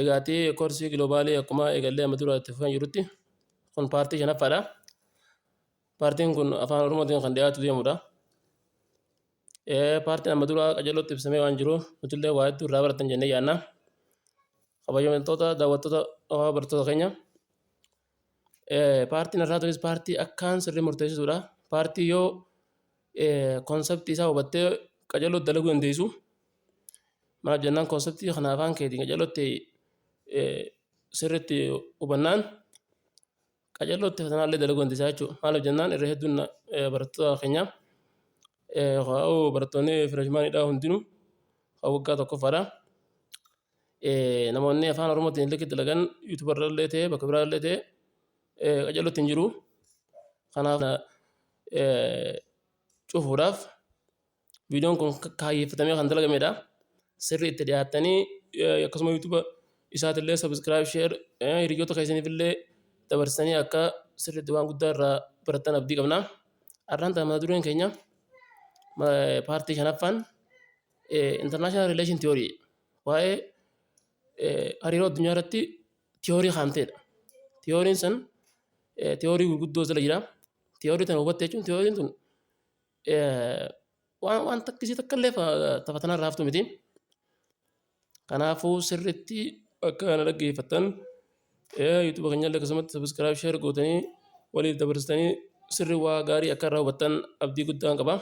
Egaati koorsii globalii akkuma eegallee amma dura itti fufaa jirutti kun partii shanaffaadha. Partiin kun Afaan Oromootiin kan dhiyaatu deemudha. Partiin amma dura qajeelootti ibsamee waan jiruuf nutillee waa hedduu irraa baratan jennee yaadna. Kabajamtoota daawwattoota barattoota keenya. Partiin irraa tunis partii akkaan sirrii murteessituudha. Partii yoo conceptii isaa hubattee qajeelootti dalaguu dandeessu. Maal jennaan, conceptii kana afaan keetiin qajeelootti sirriitti hubannaan qajeelootti fatanaallee dalaguu dandeessa jechuudha. Maaliif jennaan, irra hedduun barattoota keenya barattoonni freshmaniidha hundinuu waggaa tokkoffaadha. Namoonni Afaan Oromootiin illee dalagan YouTube irra ta'e, bakka biraa illee ta'e, qajeelootti hin jiru. Kanaaf cufuudhaaf viidiyoon kun kaayyeeffatamee kan dalagamedha. Sirrii itti dhiyaattanii akkasuma YouTube isaatillee subscribe, share, hiriyoota keessaniif illee dabarsanii akka sirriitti waan guddaa irraa baratan abdii qabna. Har'aan tana mata dureen keenya partii shanaffaan international relation theory, waa'ee hariiroo addunyaa irratti theory kan ta'edha. Theoryn san theory gurguddoo jala jira. Theory tana hubatte jechuun theoryn tun waan takkisii takka illee fatanaa irraa haftu miti. Kanaafuu sirriitti akka kana dhaggeeffattan, YouTube keenya illee akkasumatti subscribe, share gootanii waliif dabarsitanii sirrii waa gaarii akka irraa hubattan abdii guddaan qaba.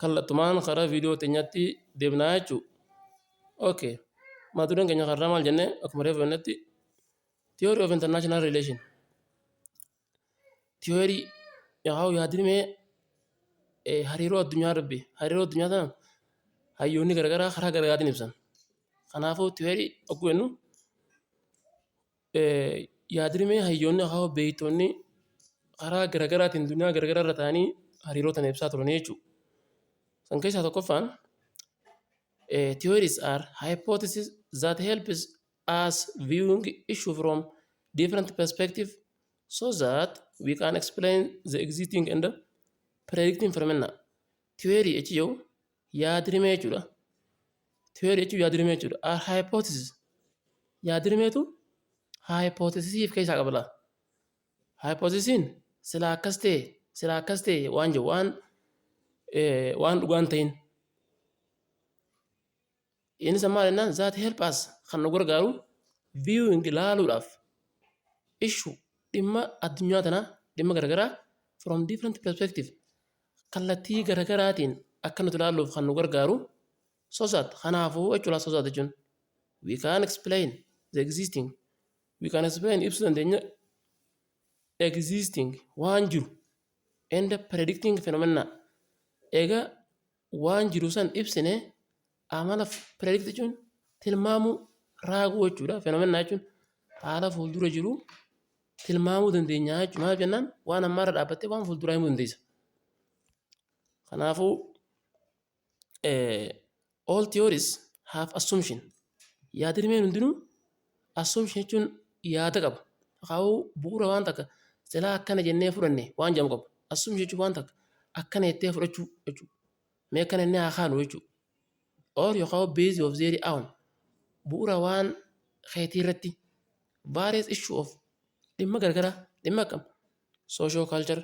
Kallattumaan karaa viidiyoo teenyaatti deemnaa jechuudha. Okay. Mata dureen keenya karraa maal jennee, akkuma reefu jennetti, theory of international relation. Theory yookaan yaadrimee hariiroo addunyaa rabbi hariiroo addunyaa tana hayyoonni garaagaraa karaa garaagaraatiin ibsan. Kanaafuu theory yogguu jennu yaadrimee hayyoonni yookaan beektonni karaa garaagaraatiin addunyaa garaagaraa irra taa'anii hariiroo tana ibsaa turanii jechuudha. San keessaa tokkoffaan, theories are hypotheses that helps us viewing issue from different perspective so that we can explain the existing and predicting phenomena. Theory jechuun yaadrimee jechuudha. Theory jechuun yaadrimee jechuudha. Are hypothesis, yaadrimeetu hypothesis of keessaa qaba. Hypothesiin silaa akkas ta'e, silaa akkas ta'e waan jiru, waan dhugaan ta'in. Innis maal jennaan, that help us, kan nu gargaaru, viewing, ilaaluudhaaf, issue, dhimma addunyaa tanaa, dhimma garaagaraa, from different perspective, kallattii garaagaraatiin akka nuti ilaalluuf kan nu gargaaru. So that, kanaafuu jechuudha, so that jechuun we can explain the existing, we can explain, ibsuu dandeenya, existing, waan jiru, and predicting phenomena. Egaa waan jiru san ibsine, amala, predict jechuun tilmaamuu, raaguu jechuudha. Phenomena jechuun haala fuuldura jiru tilmaamuu dandeenya jechuudha. Maal jennaan, waan ammaarra dhaabbattee waan fuulduraa himuu dandeessa. Kanaafuu all theories have assumption. Yaadrimeen hundinuu, assumption jechuun yaada qaba. Akaawuu bu'uura waan takka silaa akkana jennee fudhanne waan jedhamu qabu. Assumption jechuun waan takka akkana jettee fudhachuu jechuudha. Mee akkana jennee haa kaanu jechuudha. Or yookaan base of their own, bu'uura waan keetii irratti, various issue of, dhimma garagaraa, dhimma akkam, social culture,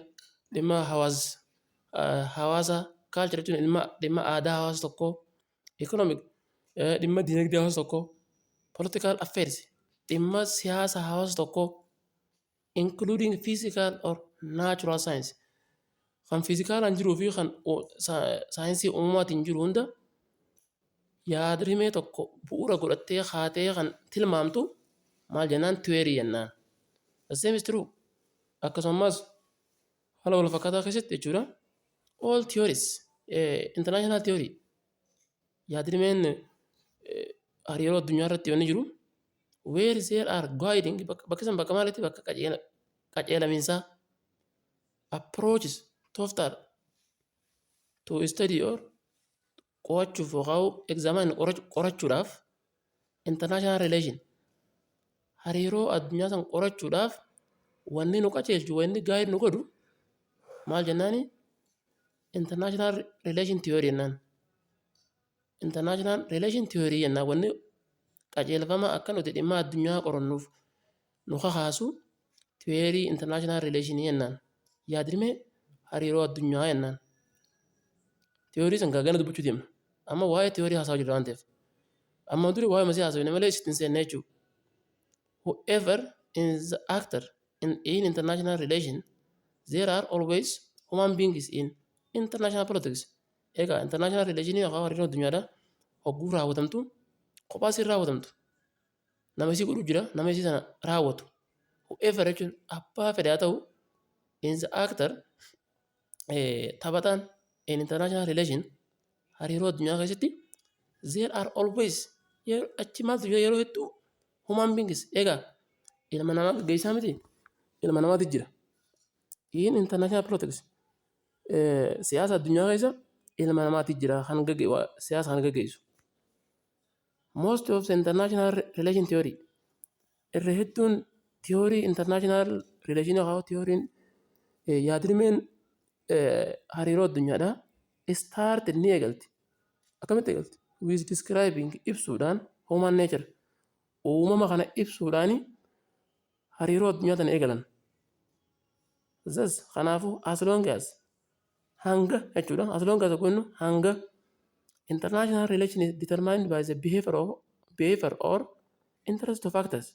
dhimma hawaasa, culture jechuun dhimma aadaa hawaasa tokkoo, economic, dhimma dinagdee hawaasa tokkoo, political affairs, dhimma siyaasa hawaasa tokkoo, including physical or natural science, kan physicalaan jiruu fi kan saayinsii uumamaatiin jiru hunda yaadrimee tokko bu'uura godhattee kaatee kan tilmaamtu maal jennaan? Theory jennaan. The same is true. Akkasumas haala wal fakkaataa keessatti jechuudha. All theories, international theory, yaadrimeen hariiroo addunyaa irratti wanni jiru, where there are guiding, bakka san, bakka maalitti, bakka qajeelamiinsaa, approaches, tooftaadha, to study or, qo'achuuf yookaan examine, qorachuudhaaf, international relation, hariiroo addunyaa san qorachuudhaaf wanni nu qajeelchu, wanni guide nu godhu maal jennaani? International relation theory jennaan. International relation theory jennaan wanni Qajeelfama akka nuti dhimma addunyaa qorannuuf nu kakaasu theory international relation jennaan. Yaadrimee hariiroo addunyaa jennaan. Theory san gana dubbachuu deemna. Amma waa'ee theory haasa'aa jirra waan ta'eef. Amma dura waa'ee masii haasofne malee sitti hin seenne jechuudha. Whoever is the actor in international relation, there are always human beings in international politics. Egaa international relation yookaan hariiroo addunyaadha hogguu raawwatamtu kophaa isiin raawwatamtu. Nama isii godhu jira, nama isii sana raawwatu. Whoever jechuun abbaa fedhe haa ta'u, in the actor, taphataan, in international relation, hariiroo addunyaa keessatti, there are always, achi maaltu jira? Yeroo hedduu human beings. Egaa ilma namaa gaggeessaa miti, ilma namaatu jira. In international politics, siyaasa addunyaa keessa ilma namaatu jira kan siyaasa kan gaggeessu. Most of the international relation theory, irra hedduun theory international relation yookaan theory yaadrimeen hariiroo addunyaadha. Start ni eegalti. Akkamitti eegalti? With describing, ibsuudhaan, human nature, uumama kana ibsuudhaan hariiroo addunyaa tana eegalan. Thus, kanaafuu, as long as, hanga jechuudha. As long as kun hanga, international relation is determined by the behavior or interest of actors.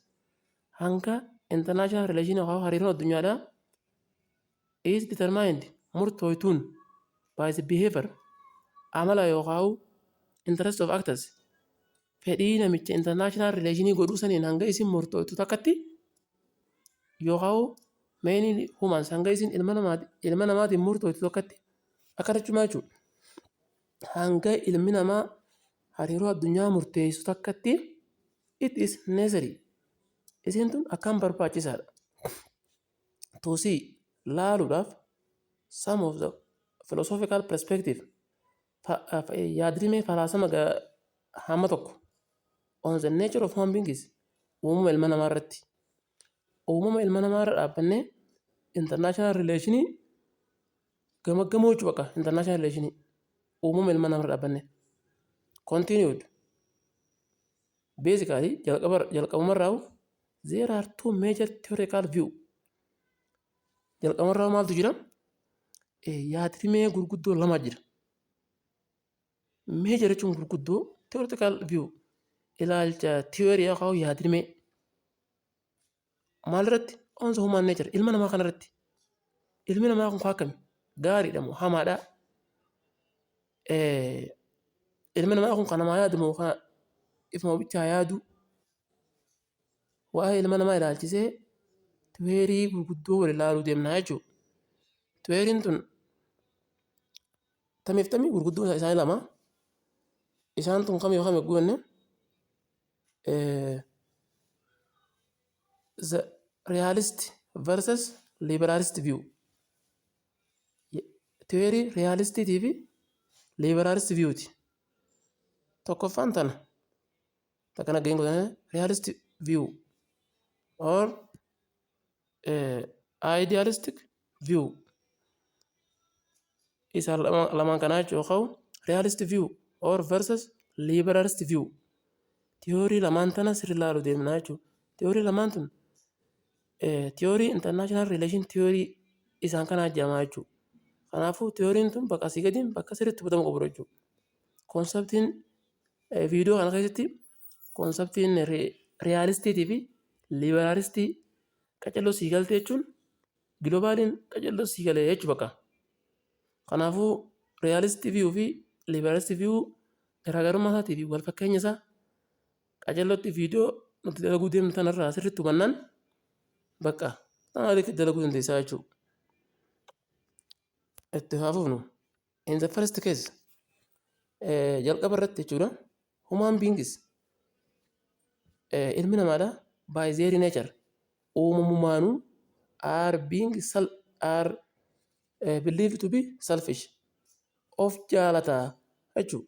Hanga international relation yookaan hariiroon addunyaadhaa is determined, murtooytuun, by the behavior, amala yookaan interest of actors, fedhii namicha international relationii godhuu saniin hanga isin murtooytu takkatti yookaan many humans, hanga isin ilma namaatiin murtooytu takkatti akka jechuudha jechuudha. Hanga ilmi namaa hariiroo addunyaa murteessu takkatti, it is necessary, isiin tun akkaan barbaachisaadha. To see, laaluudhaaf, some of the philosophical perspective, yaadrimee falaasama hamma tokko, on the nature of human beings, uumama ilma namaa irratti. Uumama ilma namaa irra dhaabbannee international relationii gamaggamoo jechuu bakka international relationii uumama ilma namaa irra dhaabbannee. Continued. Basically, jalqabumarraa, there are two major theoretical view. Jalqabumarraa maaltu jira? Yaadrimee gurguddoo lama jira. Major jechuun gurguddoo, theoretical view, ilaalcha theory yookaan yaadrimee maalirratti? On the human nature, ilma namaa kanarratti. Ilmi namaa kun akkami? Gaariidha moo hamaadha? Ilmi namaa kun kan namaa yaadu moo kan ifuma bichaa yaadu? Waa'ee ilma namaa ilaalchisee theory gurguddoo wal ilaaluu deemnaa jechuudha. Theoryn tun tamiif tamii gurguddoo isaanii lama. Isaan tun kamii kam yogguu jenne, the realist versus liberalist view. Theory realistiitii fi liberalist viewti. Tokkoffaan tana. Takkana gaheen godhanii realist view or idealistic view. Isaan lamaan kanaa jechuudha yookaan realist view or versus liberalist view. Theory lamaan tana sirri ilaaluu deemnaa jechuudha. Theory lamaan tun theory international relation theory isaan kanaa jedhama jechuudha. Kanaafuu theoryn tun bakka asii gadiin bakka sirriitti hubatamuu qabudha jechuudha. Conceptiin viidiyoo kana keessatti conceptiin realistiitii fi liberalistii qacalloo sii galte jechuun globaliin qacalloo sii galee jechuudha bakka. Kanaafuu realistii view fi liberalistii view garaagarummaa isaatii fi wal fakkeenya isaa qacallootti viidiyoo nuti dalaguu deemnu kanarraa sirriitti hubannaan bakka tanaa dalaguu dandeessaa jechuudha. Itti haa fufnu. In the first case, jalqaba irratti jechuudha, human beings, ilmi namaadha, by their nature, uumamumaanuu, are being are believed to be selfish, of jaalataa jechuudha.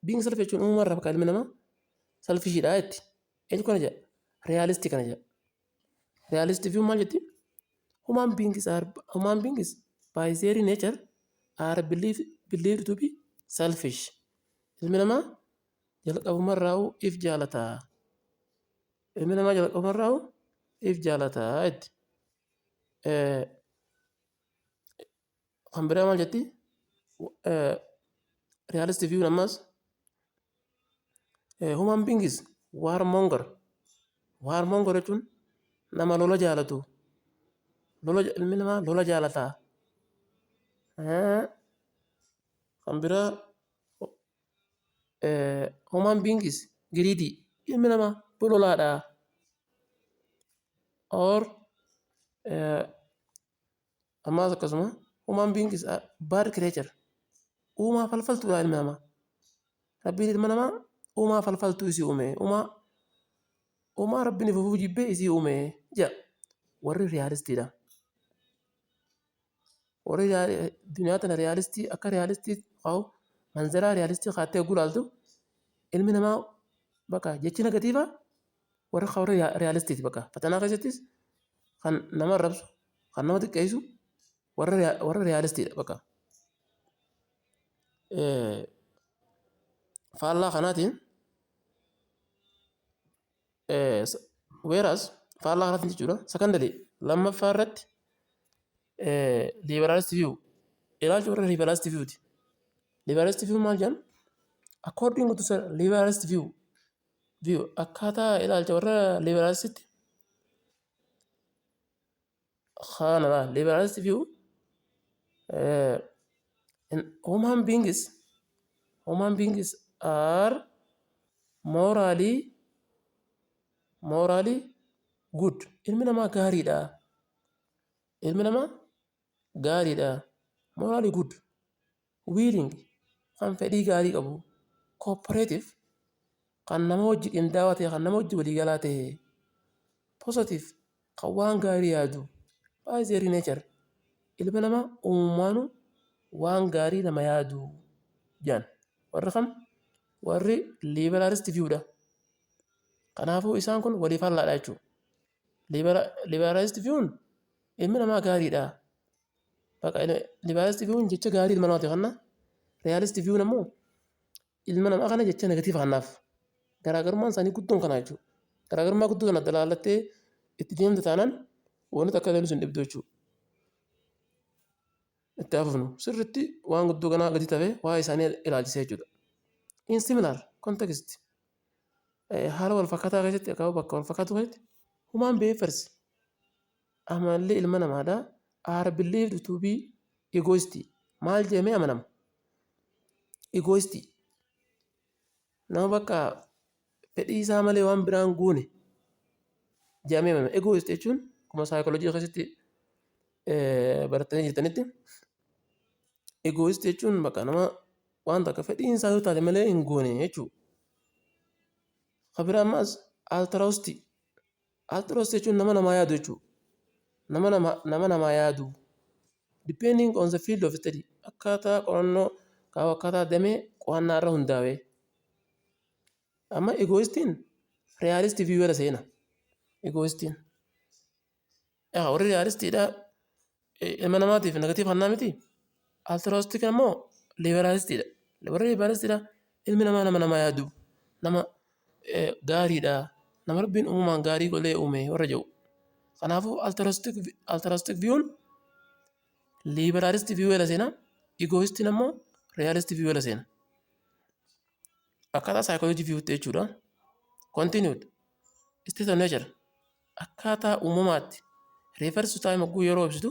Being selfish jechuun uumamarraa bakka ilmi namaa selfishidha jetti. Eenyu kana jedha? Realistii kana jedha. Realistii view maal jetti? Human beings by their nature are believed to be selfish. Ilmi namaa jalqabumarraa if jaalataa. Ilmi namaa jalqabumarraa if jaalataa jetti. Kan biraa maal jetti? Realist view ammas human beings warmonger. Warmonger jechuun nama lola jaalatu. Lola, ilmi namaa lola jaalataa. Kan biraa human beings greedy, ilmi namaa bololaadha. Or ammas akkasuma human beings are bad creature, uumaa falfaltuudha ilmi namaa. Rabbiin ilma namaa uumaa falfaltuu isii uume, uumaa Rabbiin ifufuu jibbee isii uume jedha warri realistiidha. Warri duniyaa tana realistii akka realistii kaa'u, manzaraa realistii kaattee gulaaltu, ilmi namaa bakka jechi negative warra realistiiti. Bakka fatanaa keessattis kan nama arrabsu, kan nama xiqqeessu warra realistiidha bakka. Faallaa kanaatiin, whereas faallaa kanaatiin jechuudha, secondary, lammaffaa irratti, liberalist view, ilaalcha warra liberalist viewti. Liberalist view maal jedhan? According to the liberalist view, akkaataa ilaalcha warra liberalistitti kana, liberalist view, human beings are morally good, ilmi namaa gaariidha, ilmi namaa gaariidha, morally good, willing, kan fedhii gaarii qabu, cooperative, kan nama wajji qindaawaa ta'e, kan nama wajji waliigalaa ta'e, positive, kan waan gaarii yaadu, by their nature, ilma namaa uumamumaanuu waan gaarii nama yaadu jedhan. Warri kam? Warri liberalist viewdha. Kanaafuu isaan kun walii faallaadha jechuudha. Liberalist view'n ilmi namaa gaariidha. Liberalist view'n jecha gaarii ilma namaatiif kenna. Realist view'n ammoo ilma namaa kana jecha negative kennaaf. Garaagarummaan isaanii guddoon kana jechuudha. Garaagarummaa guddoo sana dalaallattee itti deemte taanaan wanti takka illee sin dhibdu jechuudha. Itti hafufnu sirriitti waan guddoo kanaa gadi tafe waa'ee isaanii ilaalchisee jechuudha. In similar context, haala wal fakkaataa keessatti, akka bakka wal fakkaatu keessatti, human behaviors, amalli ilma namaadhaa, are believed to be egoistic. Maal jedhamee amanama? Egoistic. Nama bakka fedhii isaa malee waan biraan goone jedhamee amanama. Egoist jechuun akkuma saayikooloojii keessatti barattanii jirtanitti, egoist jechuun bakka nama waan takka fedhiin isaa yoo taate malee hin goone jechuudha. Kan biraa ammas altruistic. Altruistic jechuun nama namaa yaadu jechuudha. Nama namaa yaadu. Depending on the field of study, akkaataa qorannoo, akkaataa damee qo'annaa irra hundaa'e. Amma egoistiin realist view jala seena. Egoistiin. Warri realistiidha ilma namaatiif negative kennaa miti. Altruistic ammoo liberalistiidha. Warri liberalistiidha ilmi namaa nama namaa yaadu, nama gaariidha, nama Rabbiin uumamaan gaarii godhee uume warra jedhu. Kanaafuu altruistic view'n liberalist view jala seena. Egoistiin ammoo realist view jala seena. Akkaataa saayikooloojii viewtti jechuudha. Continued. State of nature. Akkaataa uumamaatti. Refers to time hogguu yeroo ibsitu,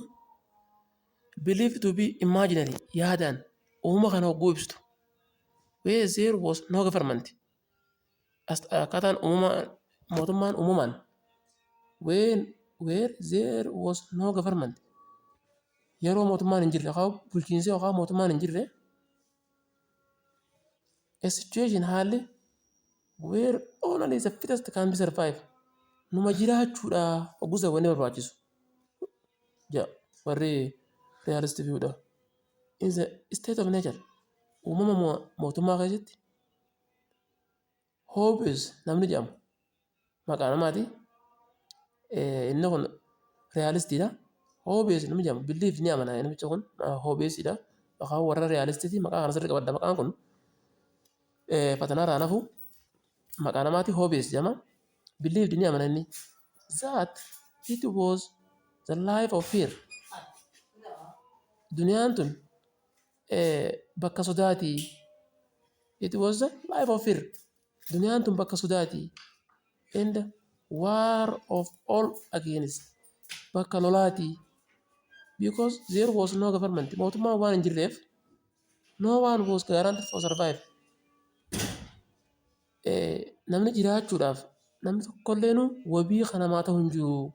believed to be imaginary, yaadaan uumama kana hogguu ibsitu. Where there was no government. Akkaataan uumama mootummaan uumamaan, where there was no government, yeroo mootummaan hin jirre yookaan bulchiinsi yookaan mootummaan hin jirre, a situation, haalli, where only the fittest can be survive, numa jiraachuudha hogguu wanni barbaachisu jedha warri realist viewdha. In the state of nature, uumama mootummaa keessatti, Hobbes namni jedhamu maqaa namaati. Inni kun realistiidha. Hobbes namni jedhamu believe, ni amana, namichi kun Hobbesidha. Maqaan warra realistiiti, maqaa kana sirrii qabadha, maqaan kun fatanaarraa nafu maqaa namaati, Hobbes jedhama. Believed, ni amana inni, that it was the life of fear. Duniyaan tun bakka sodaati. It was the life of fear. Duniyaan tun bakka sodaati. And war of all against. Bakka lolaati. Because there was no government. Mootummaan waan hin jirreef, no one was guaranteed for survive. Namni jiraachuudhaaf namni tokkolleenu wabii kanamaa ta'u hin jiru.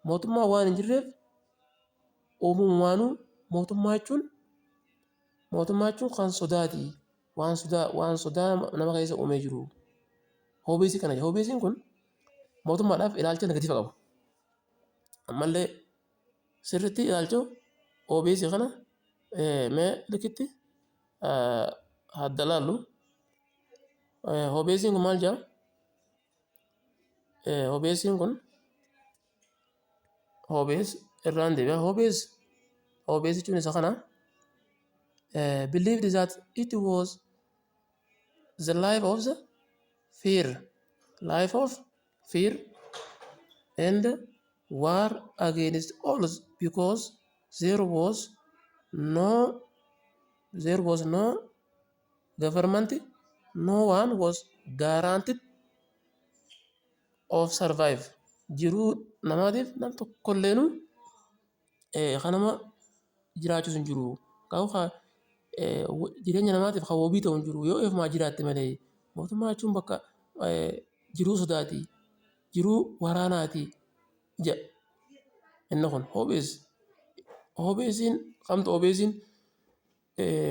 Mootummaan waan hin jirreef, uumamumaanuu mootummaa jechuun kan sodaati. Waan sodaa nama keessa uumee jiru. Hobbes kana jedha. Hobbesiin kun mootummaadhaaf ilaalcha negative qaba. Ammallee sirriitti ilaalcha Hobbes kana mee likitti hadda laallu. Hobbesiin kun maal jedha? Hobbesiin kun, Hobbes irraan deebi'a. Hobbes jechuun isa kana. Believed that it was the life of the fear, life of fear and war against all because there was no government, no one was guaranteed of survive. Jiruu namaatiif nam tokkolleenu kan nama jiraachisu hin jiru. Kanaafuu jireenya namaatiif kan wabii ta'u hin jiru yoo ofumaa jiraatte malee. Mootummaa jechuun bakka jiruu sodaati. Jiruu waraanaati jedha. Inni kun Hobbes. Hobbesiin kamtu? Hobbesiin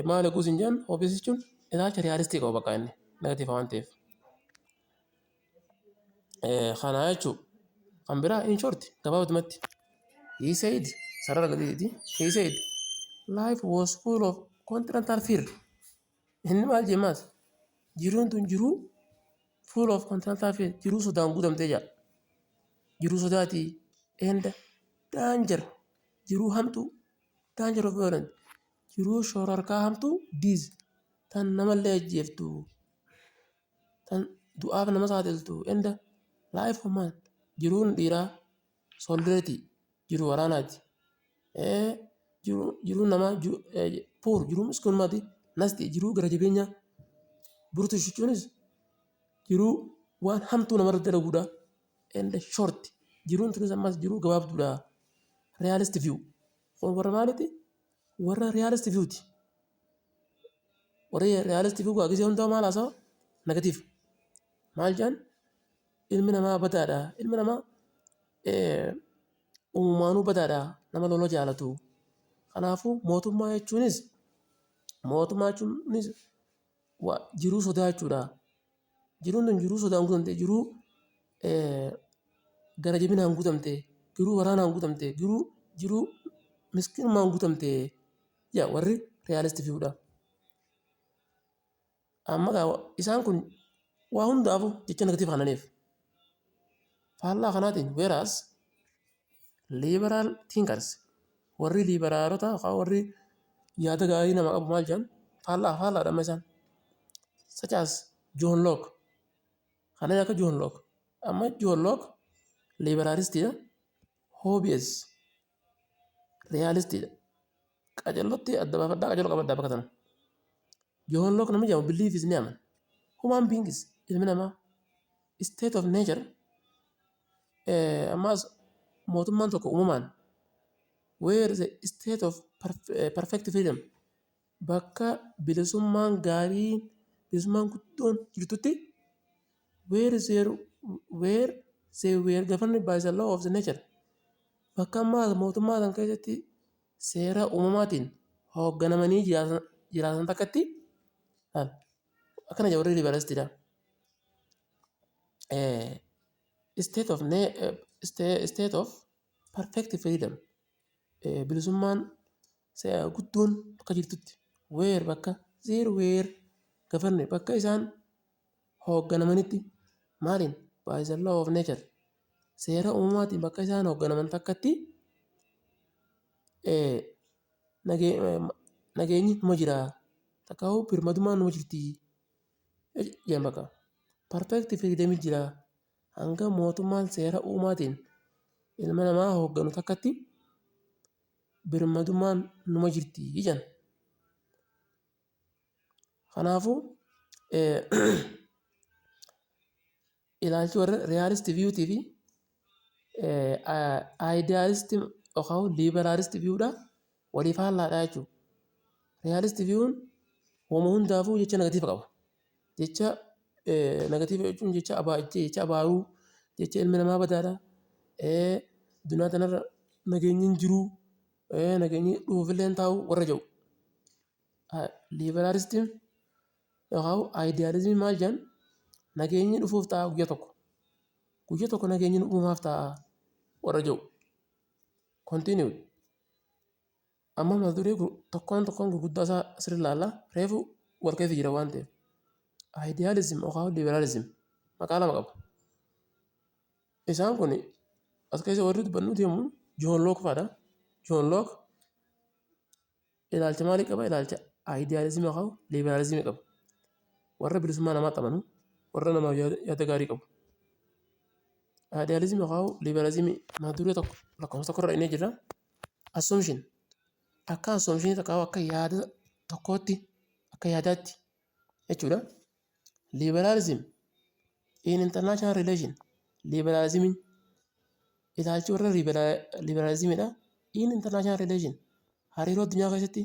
maal eeguu siin jedhan? Hobbes jechuun ilaalcha realistic qaba, bakka inni negative waan ta'eef. Kana jechuun kan biraa, in short, gabaabumatti, he said, sarara gadiiti, he said life was full of constant fear. Inni maal jee maas? Jiruun tun jiruu full of constant fear, jiruu sodaan guutamtee jedha. Jiruu sodaatii and danger, jiruu hamtuu, danger of violence, jiruu shororkaa hamtuu, death, tan namallee ajjeeftu, tan du'aaf nama saaxiltu, and life of man, jiruun dhiiraa, soldier, jiruu waraanaati. Jiruun namaa poor, jiruu miskiinummaati, nasty, jiruu gara jabeenyaa, brutish jechuunis jiruu waan hamtuu namarratti dalaguudha. And short, jiruun tunis ammas jiruu gabaabduudha. Realist view kun warra maaliiti? Warra realist viewti. Warri realist view gisee hundaa maal haasawa? Negative. Maal jedhan? Ilmi namaa badaadha. Ilmi namaa uumamanuu badaadha. Nama lola jaalatu. Kanaafuu mootummaa jechuunis jiruu sodaa jechuudha. Jiruun tun jiruu sodaan guutamte, jiruu gara jabinaan guutamte, jiruu waraanaan guutamte, jiruu miskiinummaan guutamte jedha warri realist viewdha. Amma isaan kun waa hundaafuu jecha negative kananiif. Faallaa kanaatiin, whereas liberal thinkers, warri liberalota, warri yaada gaarii nama qabu maal jedhan? Faallaadha amma isaan. Such as John Locke, kanneen akka John Locke. Amma John Locke liberalistiidha. Hobbes realistiidha. Qacellotti adda baafadhaa, qacello qabadhaa bakka tana. John Locke namni jedhamu believes, ni amana. Human beings, ilmi namaa, state of nature, ammas mootummaan tokko uumamaan, where the state of perfect freedom, bakka bilisummaan gaariin, bilisummaan guddoon jirtutti, where they were governed by the law of the nature, bakka ammaa mootummaa san keessatti seera uumamaatiin hoogganamanii jiraatan takkatti akkana jedha warri liberalistiidha. State of perfect freedom, bilisummaan guddoon bakka jirtutti, where, bakka, there were governed, bakka isaan hoogganamanitti, maaliin? By the law of nature, seera uumamaatiin bakka isaan hoogganaman takkatti nageenyi numa jira, takkaa'uu birmadummaan numa jirti jedhan. Bakka perfect freedom jira. Hanga mootummaan seera uumaatiin ilma namaa hoogganu takkatti birmadummaan numa jirti jedhan. Kanaafuu, ilaalchi warra realist viewtii fi idealist yookaan liberalist viewdha walii faallaadha jechuudha. Realist view'n wama hundaafuu jecha negative qaba. Jecha negative jechuun jecha abaaruu, jecha ilmi namaa badaadha, addunyaa kanarra nageenyi hin jiru, nageenyi dhufuufillee hin taa'u warra jedhu. Liberalistiin yookaan idealismiin maal jedhan? Nageenyi dhufuuf ta'a guyyaa tokko. Guyyaa tokko nageenyi dhufuuf ta'a warra jedhu. Continue. Amma mata duree tokkoon tokkoon gurguddaa isaa asirra ilaalla. Reefu wal keessa jira waan ta'eef. Idealism yookaan liberalism maqaa lama qaba. Isaan kun as keessa warri dubbannu deemu John Locke fa'aadha. John Locke ilaalcha maalii qaba? Ilaalcha idealism yookaan liberalism qaba. Warra bilisummaa namaatti amanu, warra namaaf yaada gaarii qabu. Idealism yookaan liberalism mata duree tokko lakkoofsa tokkorra inni jira. Assumption, akka assumption takka akka yaada tokkootti, akka yaadaatti jechuudha. Liberalism in international relation, liberalism, ilaalchi warra liberalismidha. In international relation, hariiroo addunyaa keessatti,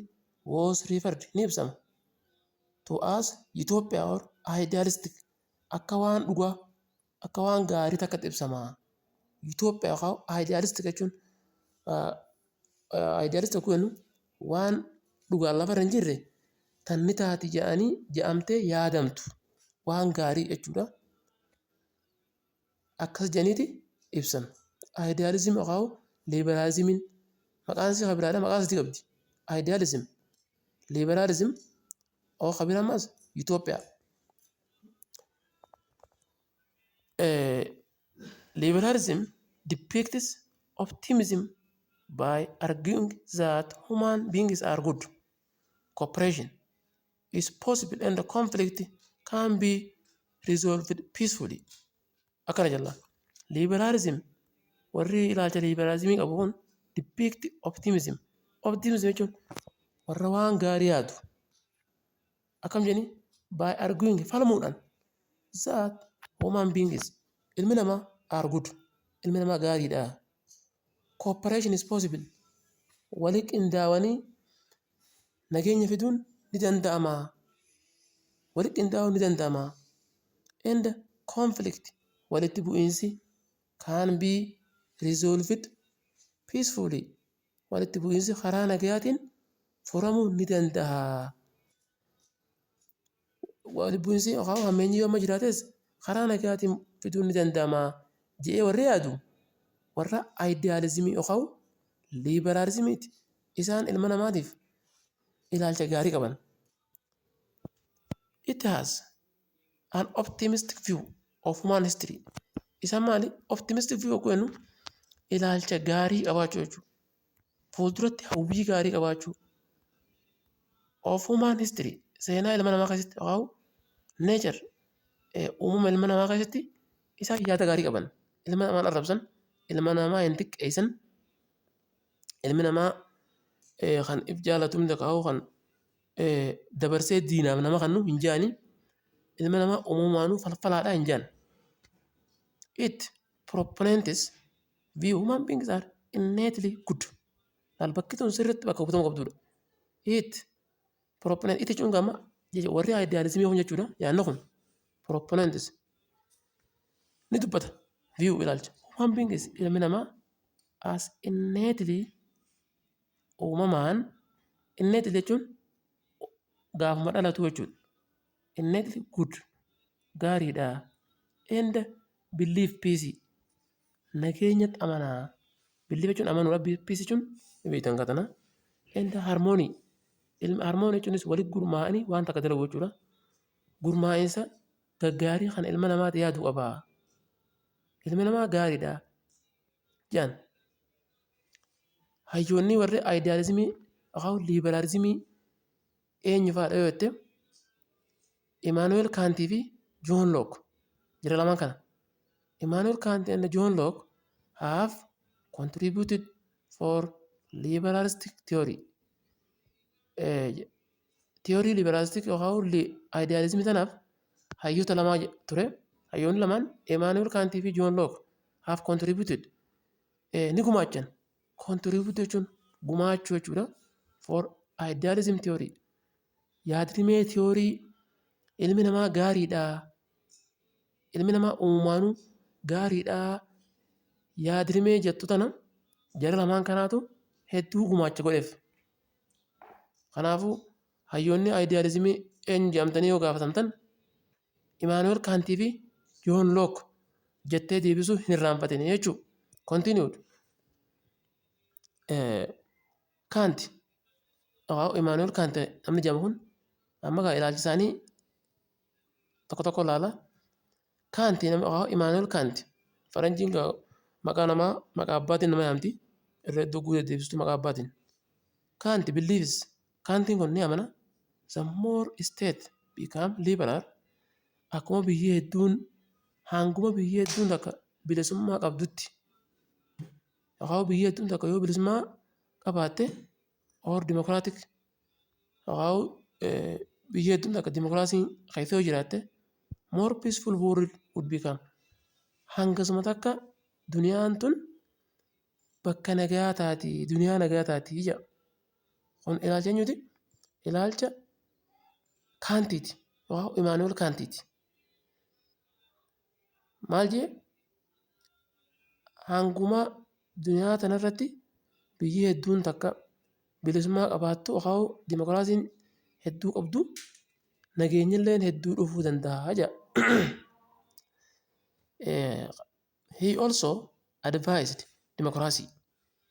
was referred, ni ibsama, to as utopia or idealistic, akka waan dhugaa, akka waan gaarii takkatti ibsama. Utopia yookaan idealistic jechuun, idealistic kun waan dhugaan lafarra hin jirre tan ni taati jedhanii jedhamtee yaadamtu, waan gaarii jechuudha. Akkas jedhaniiti ibsan. Idealism yookaan liberalismiin maqaan isii kan biraadha, maqaa sadii qabdi. Idealism, liberalism, oo kan biraa ammas utopia. Liberalism depicts optimism by arguing that human beings are good, cooperation is possible and the conflict can be resolved peacefully. Akkana jalla. Liberalism, warri ilaalcha liberalismii qabu kun, depict optimism. Optimism jechuun warra waan gaarii yaadu. Akkam jedhani? By arguing, falmuudhaan, that human beings, ilmi namaa, are good, ilmi namaa gaariidha. Cooperation is possible. Wali qindaa'anii nageenya fiduun ni danda'ama. Wali qindaa'uun ni danda'ama. And conflict, walitti bu'iinsi, can be resolved peacefully. Walitti bu'iinsi karaa nagayaatiin furamuu ni danda'a. Walitti bu'iinsi yookaan hammeenyi yoo amma jiraates karaa nagayaatiin fiduun ni danda'ama jedhee warri yaadu warra idealismii yookaan liberalismiiti. Isaan ilma namaatiif ilaalcha gaarii qaban. It has an optimistic view of human history. Isaan maali? Optimistic view yogguu jennu ilaalcha gaarii qabaachuu jechuudha. Fuulduratti hawwii gaarii qabaachuu. Of human history, seenaa ilma namaa keessatti yookaan nature, uumama ilma namaa keessatti isaan yaada gaarii qaban. Ilma namaa hin arrabsan, ilma namaa hin xiqqeessan, ilmi namaa kan if jaalatu hunda kaa'u kan dabarsee diinaaf nama kennu hin jedhani, ilmi namaa uumamumaanuu falfalaadha hin jedhan. It proponents view human beings are innately good. Laal, bakki tun sirriitti bakka hubatamuu qabdudha. It proponent, it jechuun gama warri idealismii kun jechuudha, yaadni kun proponents ni dubbata, view, ilaalcha, human beings, ilmi namaa, as innately, uumamaan, innately jechuun gaafuma dhalatu jechuudha. Innately good, gaariidha, and believe peace, nageenyatti amanaa. Believe jechuun amanuudha, peace jechuun beektan katana, and harmony, harmony jechuunis walitti gurmaa'anii waan takka dalagu jechuudha. Gurmaa'insa gaggaarii kan ilma namaati yaadu qaba. Ilmi namaa gaariidha jedhan. Hayyoonni warri idealismii yookaan liberalismii eenyu fa'aadha yoo jette, Immanuel Kantii fi John Locke, jara lamaan kana. Immanuel Kant and John Locke have contributed for liberalistic theory. Theory liberalistic yookaan idealism tanaaf hayyoota lamaa ture. Hayyoonni lamaan Immanuel Kant fi John Locke have contributed, ni gumaachan. Contribute jechuun gumaachuu jechuudha. For idealism theory. Yaadrimee theory ilmi namaa gaariidha. Ilmi namaa uumaanuu gaariidha. Yaadrimee jettu tana jara lamaan kanaatu hedduu gumaacha godheef. Kanaafuu hayyoonni idealismii eenyu jedhamtanii yoo gaafatamtan, Immanuel Kantii fi John Locke jettee deebisuu hin irraanfatin jechuudha. Continued. Kant, Immanuel Kant namni jedhamu kun, amma gaa ilaalchi isaanii tokko tokko ilaala. Kant, Immanuel Kant, faranjiin maqaa namaa maqaa abbaatiin nama yaamti. Irra hedduu guutee deebistu maqaa abbaatiin. Kant believes, Kantiin kun ni amana, the more state become liberal, akkuma biyyi hedduun, hanguma biyyi hedduun takka bilisummaa qabdutti, yookaan biyyi hedduun takka yoo bilisummaa qabaatte, or democratic, yookaan biyyi hedduun takka dimokiraasiin keessa yoo jiraatte, more peaceful world would become, hangasuma takka duniyaan tun bakka nagaa taati, duniyaa nagaa taati jedha. Kun ilaalcha eenyuti? Ilaalcha Kaantiiti yookaan Immanuel Kaantiiti. Maal jee? Hanguma duniyaa tanarratti biyyi hedduun takka bilisummaa qabaattu yookaan dimokiraasiin hedduu qabdu, nageenyilleen hedduu dhufuu danda'a jedha. He also advised democracy.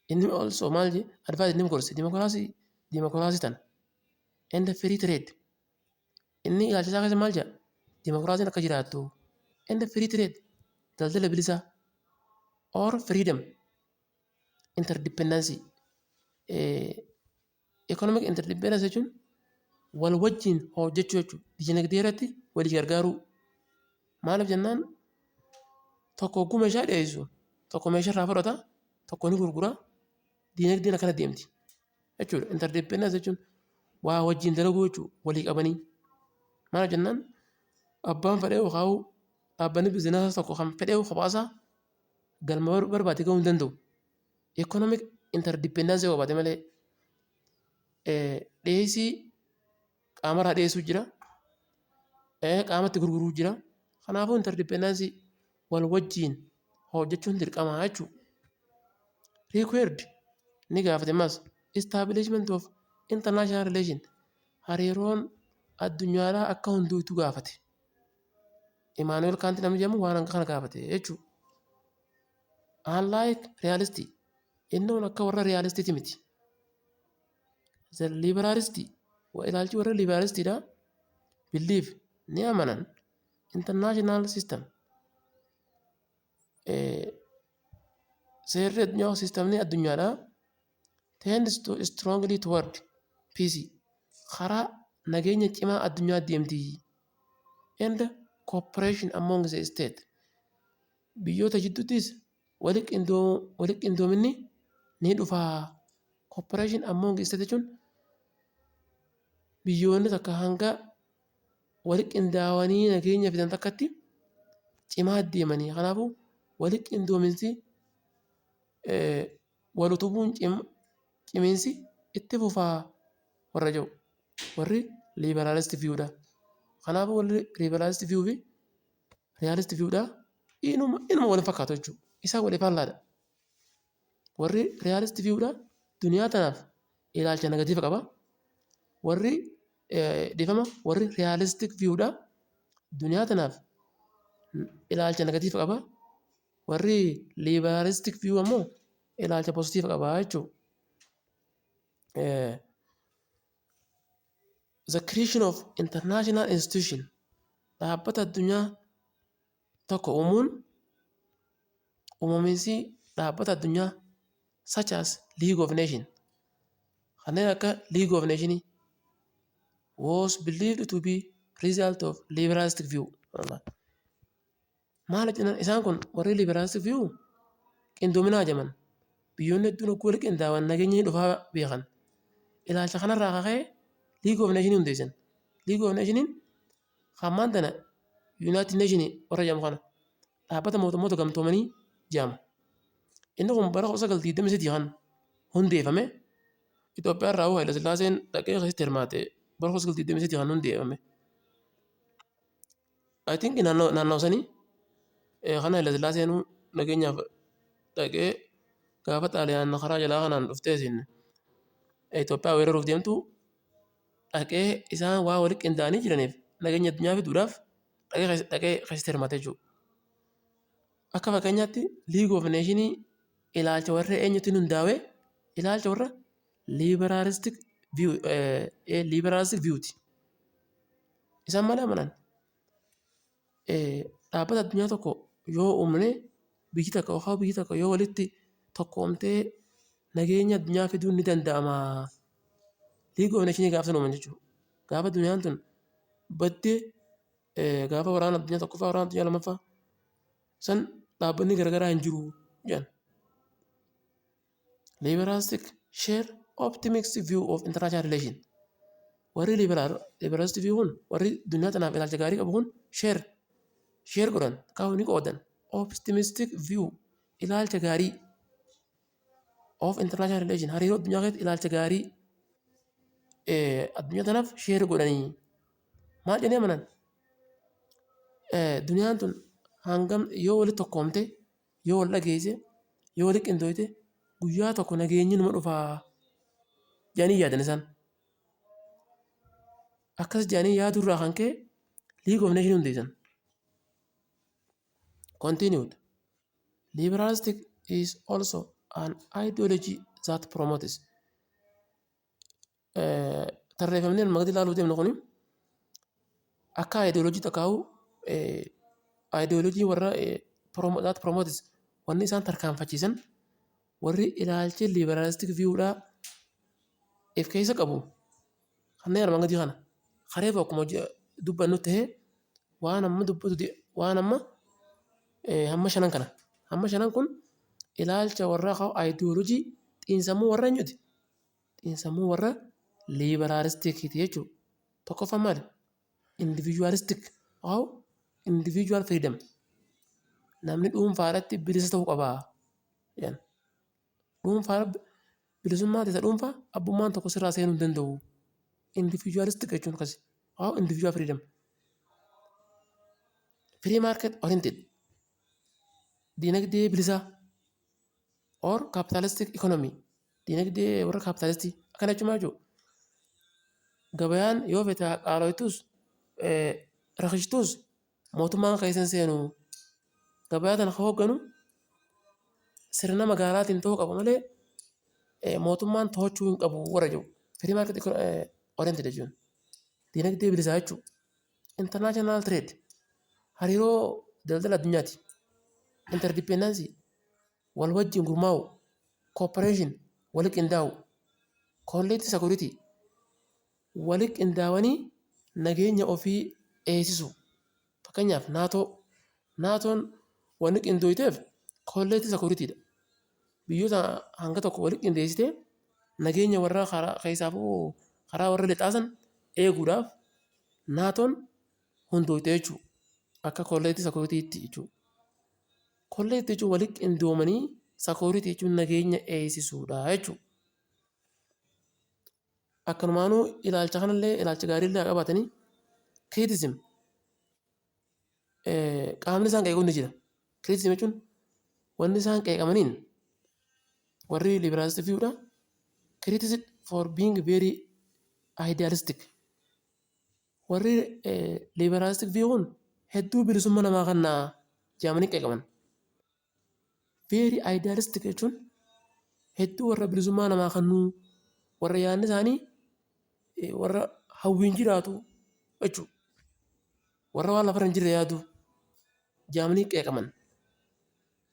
Inni also maal jee advised, ni gorse democracy tana and free trade. Inni ilaalcha isaa keessa maal jedha? Dimokiraasiin akka jiraattu and free trade, daldala bilisaa, or freedom interdependency. Economic interdependence jechuun wal wajjin hojjechuu jechuudha. Dinagdee irratti walii gargaaruu. Maaliif jennaan, tokko hogguu meeshaa dhiyeessu, tokko meeshaa irraa fudhata, tokko ni gurgura, dinagdeen akkana deemti jechuudha. Interdependence jechuun waa wajjin dalaguu jechuudha, walii qabanii. Maaliif jennaan, abbaan fedhee yookaan dhaabbanni biizinasii tokko kan fedhee kophaasaa galma barbaade gahuu hin danda'u. Economic interdependence yoo qabaate malee, dhiyeessii qaamarraa dhiyeessuu jira, qaamatti gurguruu jira. Kanaafuu interdependence, wal wajjin hojjechuun dirqama jechuudha. Required, ni gaafate ammas, establishment of international relation, hariiroon addunyaadhaa akka hunduutu gaafate. Immanuel Kant namni jedhamu waan kana gaafate jechuudha. Unlike realist, inni kun akka warra realistiiti miti. The liberalist, ilaalchi warra liberalistiidha, believe, ni amanan, international system, seerri addunyaa, systemni addunyaadhaa, tends to strongly toward peace, karaa nageenya cimaa addunyaa deemti, and cooperation among the state, biyyoota jidduuttis wali qindoominni ni dhufa. Cooperation among state jechuun biyyoonni takka hanga wali qindaa'anii nageenya fidan takkatti cimaa deemanii. Kanaafuu wali qindoominsi, wal utubuun, cimiinsi itti fufaa warra jedhu warri liberalist viewdha. Kanaafuu warri liberalist view fi realist viewdha inuma wal fakkaatu jechuudha. Isaan walii faallaadha. Warri realist viewdha duniyaa tanaaf ilaalcha negative qaba. Warri, dhiifama, warri realistic viewdha duniyaa tanaaf ilaalcha negative qaba. Warri liberalistic view ammoo ilaalcha positive qaba jechuudha. The creation of international institution, dhaabbata addunyaa tokko uumuun, uumamiinsi dhaabbata addunyaa, such as League of Nations, kanneen akka League of Nations, was believed to be result of liberalistic view. Maal jennaan, isaan kun warri liberalistic view qindoominaa jedhaman. Biyyoonni hedduun hogguu walitti qindaa'an nageenyi ni dhufaa beekan. Ilaalcha kanarraa kaka'ee League of Nations hundeessan. League of Nations hammaan tana United Nations warra jedhamu kana, Dhaabbata Mootummoota Gamtoomanii jedhama. Inni kun bara 1923 kan hundeeffame. Itoophiyaa irraa Haayile Sillaaseen dhaqee keessatti hirmaate, bara 1923 kan hundeeffame. I think naannoo sanii kan Haayile Sillaaseen nageenyaaf dhaqee, gaafa Xaaliyaan karaa jalaa kanaan dhuftee isin Itoophiyaa weeraruuf deemtu dhaqee, isaan waa walitti qindaa'anii jiraniif nageenya addunyaa fiduudhaaf dhaqee keessatti hirmaate jechuudha. Akka fakkeenyaatti League of Nations ilaalcha warra eenyutti hundaa'e? Ilaalcha warra liberalistic viewti. Isaan maal amanan? Dhaabbata addunyaa tokko yoo uumne, biyyi takka yookaan biyyi tokko yoo walitti tokkoomtee nageenya addunyaa fiduun ni danda'ama. League of Nations gaafa sana uuman jechuudha. Gaafa addunyaan tun baddee, gaafa waraana addunyaa tokkoffaa, waraana addunyaa lammaffaa san, dhaabbanni garaagaraa hin jiru jedhan. Liberalistic share optimistic view of international relation. Warri liberalistic view kun, warri duniyaa tanaaf ilaalcha gaarii qabu kun, share godhan, kaa'u ni qoodan. Optimistic view, ilaalcha gaarii, of international relation, hariiroo addunyaa keessatti ilaalcha gaarii addunyaa tanaaf share godhanii. Maal jedhanii amanan? Duniyaan tun hangam yoo walitti tokkoomte, yoo wal dhageesse, yoo walitti qindooyte, guyyaa tokko nageenyi numa dhufaa jedhanii yaadan isaan. Akkas jedhanii yaadurraa kan ka'e League of Nations hundeessan. Continued. Liberalistic is also an ideology that promotes. Tarreeffamni armaan gadi ilaaluu deemnu kuni akka ideology takkaa'u, ideology warra that promotes, wanni isaan tarkaanfachiisan, warri ilaalchi liberalistic viewdhaa if keessa qabu kanneen armaan gadii kana. Kareefu akkuma dubbannu ta'ee, waan amma dubbatu, waan amma hamma shanan kana, hamma shanan kun ilaalcha warra ideology xiinsammuu warra eenyuti? Xiinsammuu warra liberalisticiiti jechuudha. Tokkoffaan maali? Individualistic or individual freedom. Namni dhuunfaadhaatti bilisa ta'uu qaba. Dhuunfaa bilisummaa isa dhuunfaa abbummaan tokko sirraa seenuu hin danda'u. Individualistic jechuun akkasi. Or individual freedom. Free market oriented. Dinagdee bilisaa or capitalistic economy. Dinagdee warra kaapitaalistii akkana jechuun maal jechuudha? Gabayaan yoo fete qaaloytus rakishtus mootummaan keessa hin seenu. Gabayaa tana kan hoogganu sirna magaalaatiin ta'uu qaba malee mootummaan to'achuu hin qabu warra jedhu. Free market oriented jechuun dinagdee bilisaa jechuudha. International trade, hariiroo daldala addunyaati. Interdependency, wal wajjin gurmaa'u, cooperation, wali qindaa'u, collective security, wali qindaa'anii nageenya ofii eegsisu. Fakkeenyaaf NATO. NATOn wanni qindooyteef collective securityidha. Biyyoota hanga tokko walitti qindeessitee nageenya warra karaa keessaafuu karaa warra lixaa san eeguudhaaf NATOn hundooyte jechuudha. Akka collective securitytti jechuudha. Collective jechuun walitti qindoomanii, security jechuun nageenya eegsisuudha jechuudha. Akkanumaanuu ilaalcha kanallee, ilaalcha gaariillee haa qabaatanii, criticism, qaamni isaan qeequ ni jira. Criticism jechuun wanni isaan qeeqamaniin warri liberalistic viewdha. Criticism for being very idealistic. Warri liberalistic view kun hedduu bilisummaa namaa kennaa jedhamanii qeeqaman. Very idealistic jechuun hedduu warra bilisummaa namaa kennuu, warra yaadni isaanii warra hawwiin jiraatu jechuudha. Warra waan lafarra hin jirre yaadu jedhamanii qeeqaman.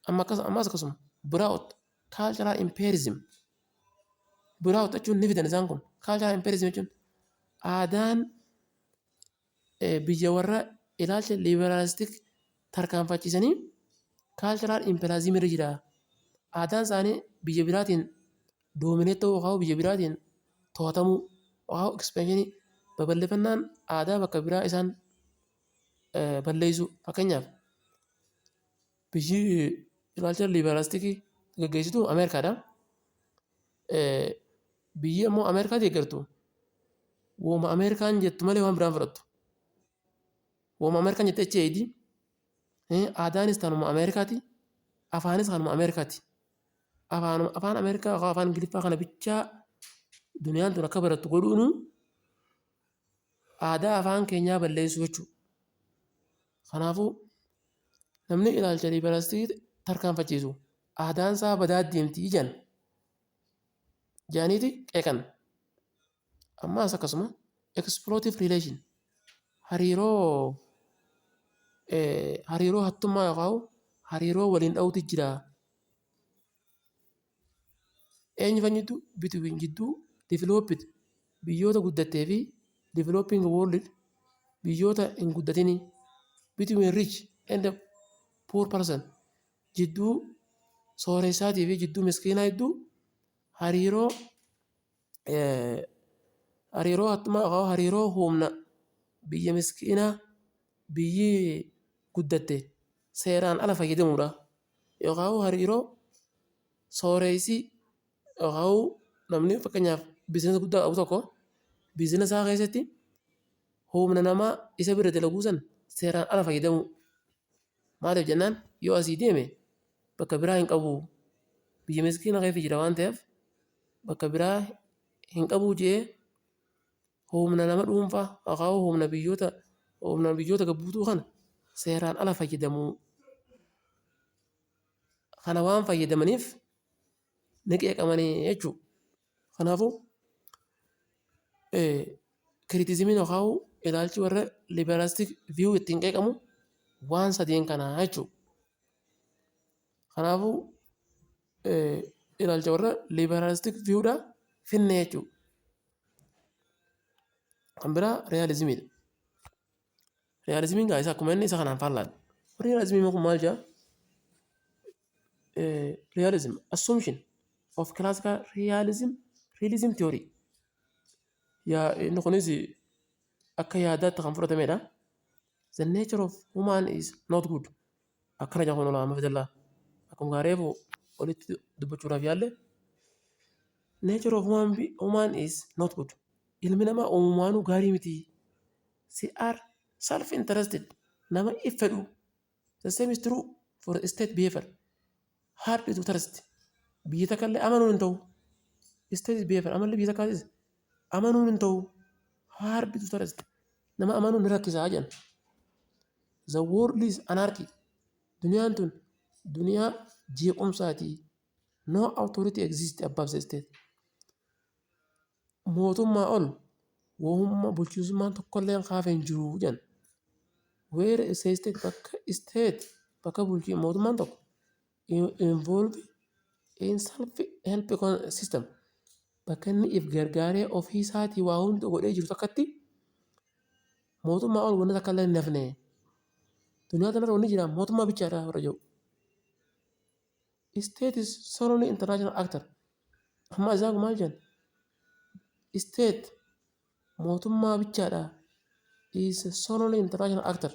Ammas akkasuma brought cultural imperialism. Brought jechuun ni fidan isaan kun. Cultural imperialism jechuun aadaan biyya warra ilaalcha liberalistic Tarkaanfachiisanii cultural imperialism irra jira. Aadaan isaanii biyya biraatiin dominate ta'uu yookaan biyya biraatiin to'atamuu yookaan expansion, babal'ifannaan aadaa bakka biraa isaan balleessuu. Fakkeenyaaf, biyyi ilaalcha liberalistic gaggeessitu Ameerikaadha. Biyyi ammoo Ameerikaa deeggartu wooma Ameerikaan jettu malee waan biraa hin fudhattu. Wooma Ameerikaan jette achi eeyidi. Aadaanis tanuma Ameerikaati. Afaanis kanuma Ameerikaati. Afaan Ameerikaa yookaan afaan Ingiliffaa kana bichaa duniyaan tun akka barattu godhuunu aadaa afaan keenyaa balleessuu jechuudha. Kanaafuu namni ilaalcha liberalistic tarkaanfachiisu aadaan isaa badaa deemti jedhan jedhaniiti qeeqan. Ammaas akkasuma exploitative relation, hariiroo hattummaa yookaan hariiroo waliin dha'uutu jira. Eenyu fayyadu? Between, jidduu, developed, biyyoota guddattee fi developing world, biyyoota hin guddatinii, between rich and poor person, jidduu sooressaatii fi jidduu miskiinaa jidduu hariiroo hattummaa yookaan hariiroo humna biyya miskiinaa biyyi guddatte seeraan ala fayyadamuudha. Yookaan hariiroo sooressi yookaan namni fakkeenyaaf business guddaa qabu tokko business isaa keessatti humna namaa isa bira dalaguu sana seeraan ala fayyadamuu. Maaliif jennaan, yoo asii deeme bakka biraa hin qabu, biyya miskiina keessa jira waan ta'eef bakka biraa hin qabu jedhee humna nama dhuunfaa yookaan humna biyyoota gabbuutuu kana seeraan ala fayyadamuu. Kana waan fayyadamaniif ni qeeqamanii jechuudha. Kanaafuu criticismiin yookaan ilaalchi warra liberalistic view ittiin qeeqamu waan sadeen kanaa jechuudha. Kanaafuu ilaalcha warra liberalistic viewdhaa finne jechuudha. Kan biraa realismiidha. Realismiin gaa isa akkuma inni isa kanaan faallaadha. Warri realismii kun maal jedhaa? Realism assumption of classical realism theory. Yaa inni kunis akka yaadaatti kan fudhatamedha. The nature of human is not good. Akkana jedha kun olaanaa fidallaa. Akkuma gaareefu olitti dubbachuudhaaf yaalle, nature of human is not good. Ilmi namaa uumamanuu gaarii miti. They are self interested. Nama if fedhu. The same is true for state behavior. Hard to trust. Biyya takka illee amanuun hin ta'u. State behavior amalli biyya takkaatis amanuun hin ta'u. Hard to trust. Nama amanuun ni rakkisaa jedhan. The world is anarchy. Duniyaan tun duniyaa jeequmsaati. No authority exists above the state. Mootummaa ol wahummaa bulchiinsummaan tokkollee kaafee hin jiru jedhan. Where is the state, bakka state, bakka bulchii mootummaan tokko involve in self help system, bakka inni if gargaaree ofii isaatii waa hunda godhee jiru takkatti mootummaa ol wanni takka illee hin hafne. Duniyaa kanarra wanni jira mootummaa bichaadha warra jedhu. State is solely international actor. Amma isaan kun maal jedhan? State, mootummaa bichaadha, is solely international actor.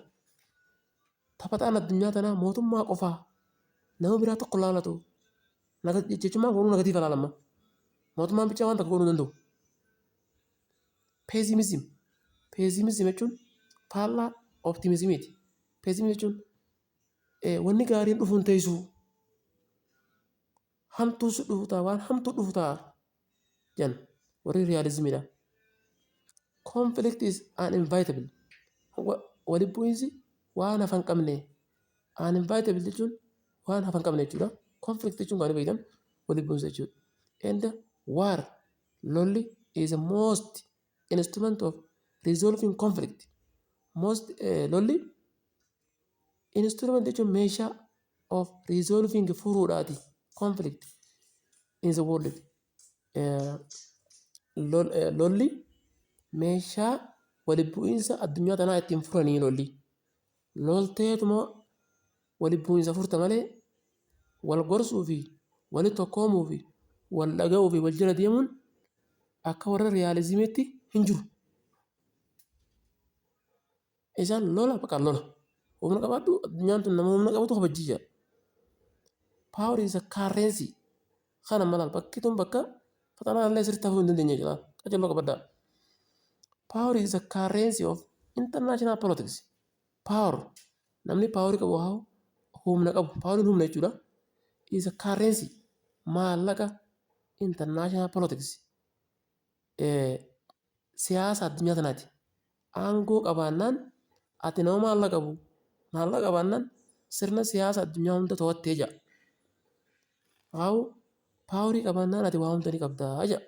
Taphataan addunyaa tanaa mootummaa qofaa, nama biraa tokko laalatu. Jechuun kun negative laalama. Mootummaan bichaa waan takka godhuu hin danda'u. Pessimism. Pessimism jechuun faallaa optimismiiti. Pessimism jechuun wanni gaariin dhufuun teessuu hamtuu si dhufu ta'a, waan hamtuu dhufu ta'a jedhan warri realismiidha. Conflict is uninevitable. Walitti bu'iinsi waan hafa hin qabne. Uninevitable jechuun waan hafa hin qabne jechuudha. Conflict jechuun kan beektan walitti bu'iinsa jechuudha. And war, lolli, is the most instrument of resolving conflict. Most lolli instrument jechuun meeshaa of resolving, furuudhaati, conflict in the world. Lolli meeshaa walitti bu'iinsa addunyaa tanaa ittiin furanii lolli. Lolteetuma Walitti bu'iinsa furta malee wal gorsuu fi walitti tokkoomuu fi wal dhaga'uu fi wal jala deemuun akka warra realismiitti hin jiru. Isaan lola, bakka lola. Humna qabaadhu, addunyaan tun nama humna qabatu kabajjii jedha. Power is a currency. Kana malaan bakki tun bakka faxanaa illee sirriitti hafuu hin dandeenye jedha. Qajeeloo qabaddaa. Power is a currency of international politics. Power, namni powerii qabu haa humna qabu. Poweriin humna jechuudha. Is a currency, maallaqa international politics. Siyaasa addunyaa tanaati. Aangoo qabaannaan ati nama maallaqa qabu, maallaqa qabaannaan sirna siyaasa addunyaa hunda to'attee jedha. Haa powerii qabaannaan ati waa hunda ni qabdaa jedha.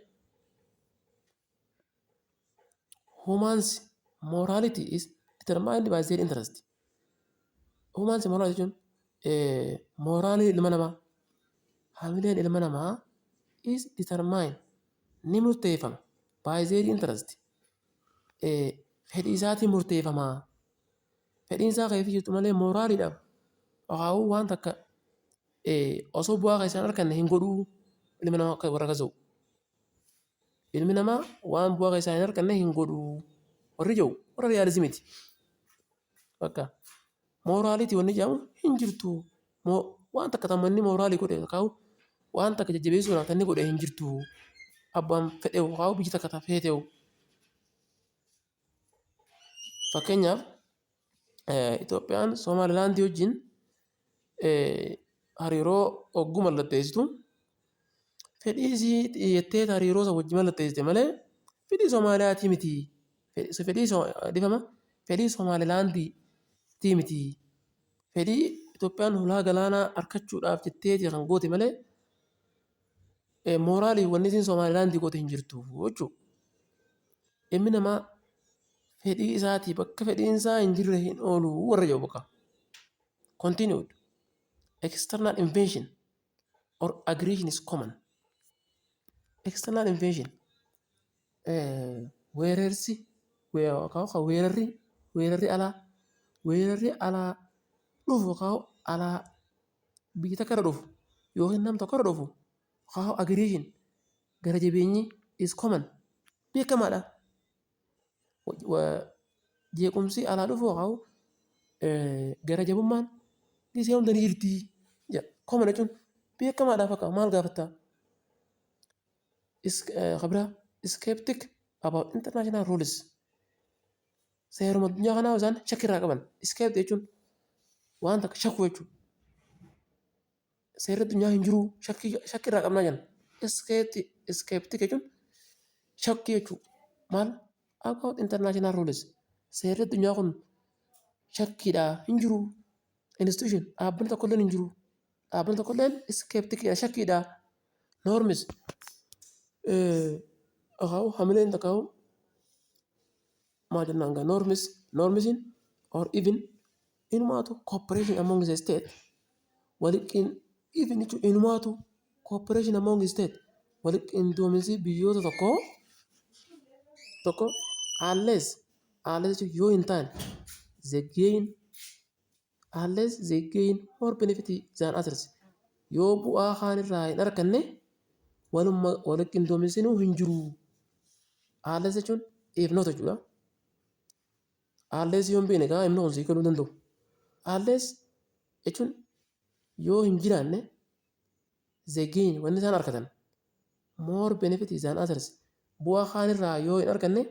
Humans morality is determined by their interest. Humans morality jechuun moraalii ilma namaa, hamileen ilma namaa is determined, ni murteeffama, by their interest. Fedhii isaatiin murteeffama. Fedhiin isaa keessa jirtu malee moraaliidhaaf yookaan waan takka osoo bu'aa keessaa hin arganne hin godhuu ilmi namaa akka warra akkas ta'u. Ilmi namaa waan bu'aa keessaa hin arganne hin godhuu warri jiru warra realismiiti. Bakka morality wanni jedhamu hin jirtu. Waan takka tammanni moraalii godhe yookaan waan takka jajjabeessuudhaaf kan inni godhe hin jirtu. Abbaan fedhe yookaan biyyi takka feete. Fakkeenyaaf, Itoophiyaan Somaalilaandii wajjin hariiroo hogguu mallatteessitu fedhii isii jettee hariiroo isa wajjin mallatteessite malee fedhii Somaaliyaatii miti. Fedhii dhifama, fedhii Somaalilaandiitii miti. Fedhii Itoophiyaan hulaa galaanaa argachuudhaaf jettee kan goote malee moraalii wanni isiin Somaalilaandii goote hin jirtu jechuudha. Ilmi namaa fedhii isaatii bakka fedhiin isaa hin jirre hin oolu warra jedhu bakka. Continued. External invasion or aggression is common. External invasion, weerarsi yookaan weerarri alaa dhufu yookaan alaa biyya takka irra dhufu yookiin nam tokko irra dhufu yookaan aggression, gara jabeenyi, is common, beekamaadha. Jeequmsi alaa dhufu yookaan gara jabummaan gisee hunda ni jirti. Common jechuun beekamaadha, bakka maal gaafattaa? Kabira skeptic about international rules. Seeruma addunyaa kanaa isaan shakkii qaban. Skeptic jechuun waan takka shakkuu jechuudha. Seerri addunyaa hin jiru, shakkii irraa qabnaa jenna. Skeptic jechuun shakkii jechuudha. Maal? About international rules. Seerri addunyaa kun shakkiidha, hin jiru. Institution, dhaabbanni tokkollee hin jiru. Dhaabbanni tokkollee skeptic, shakkiidha. Norms, hamileen takka maal jennaan gaa, normsiin or even inumaatu cooperation among the state waliin, even jechuun inumaatu cooperation among the state, walitti qindoominsi biyyoota tokkoo tokko, unless jechuun yoo hin taane, they gain, unless they gain more benefit than others, yoo bu'aa kaan irraa hin arganne waluma walitti qindoominsinuu hin jiru. Unless jechuun if not jechuudha. Unless yoo hin beekne gaa himni kun sii galuu hin danda'u. Unless jechuun yoo hin jiraanne, they gain, wanni isaan argatan, more benefit than others, bu'aa kaan irraa yoo hin arganne